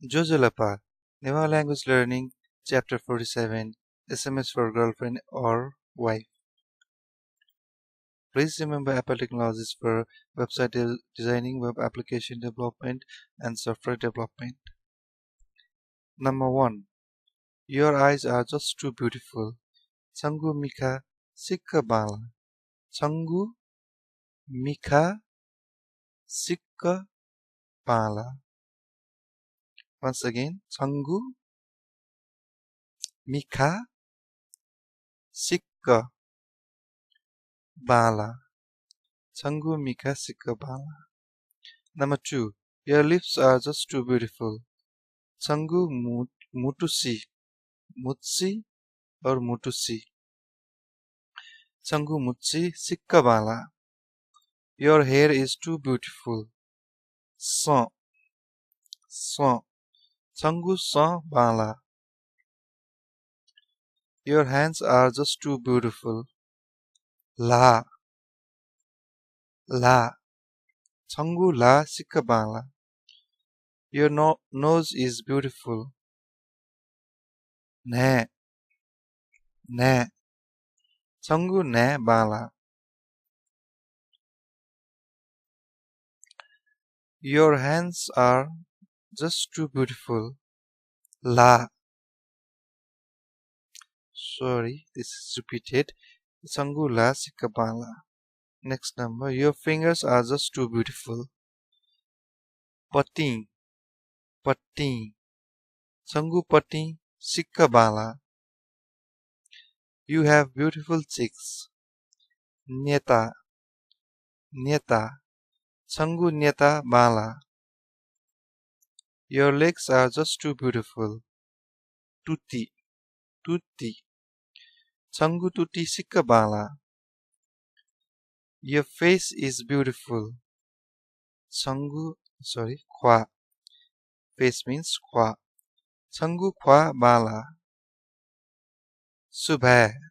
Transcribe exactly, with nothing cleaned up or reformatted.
ज्वजलपा, Newa Language Learning, Chapter forty-seven, S M S for girlfriend or wife. Please remember Apple Technologies for website de- designing, web application development, and software development. Number one, your eyes are just too beautiful. छंगु मिखा सिक्क बांला। छंगु मिखा सिक्क Bangla. Once again, छंगु मिखा सिक्क बांला। छंगु मिखा सिक्क Bangla. Number two, your lips are just too beautiful. छंगु मु- मुटुसि, मुटुसि और मुटुसि। छंगु मुटुसि सिक्क Bangla. Your hair is too beautiful. सं, सं। छंगु सं Bangla. Your hands are just too beautiful. ल्हाः, ल्हाः। छंगु ल्हाः सिक्क Bangla. Your no- nose is beautiful. न्हाय्, न्हाय्। छंगु न्हाय् Bangla. Your hands are just too beautiful. ल्हाः। Sorry, this is repeated. छंगु ल्हाः सिक्क Bangla. Next number, your fingers are just too beautiful. पतिं, पतिं। छंगु पतिं सिक्क Bangla. You have beautiful cheeks. न्यता, न्यता। छंगु न्यता Bangla. Your legs are just too beautiful. तुति, तुति। छंगु तुति सिक्क Bangla. Your face is beautiful. छंगु, sorry, ख्वाः। Face means ख्वाः। छंगु ख्वाः बांला। सुभाय्,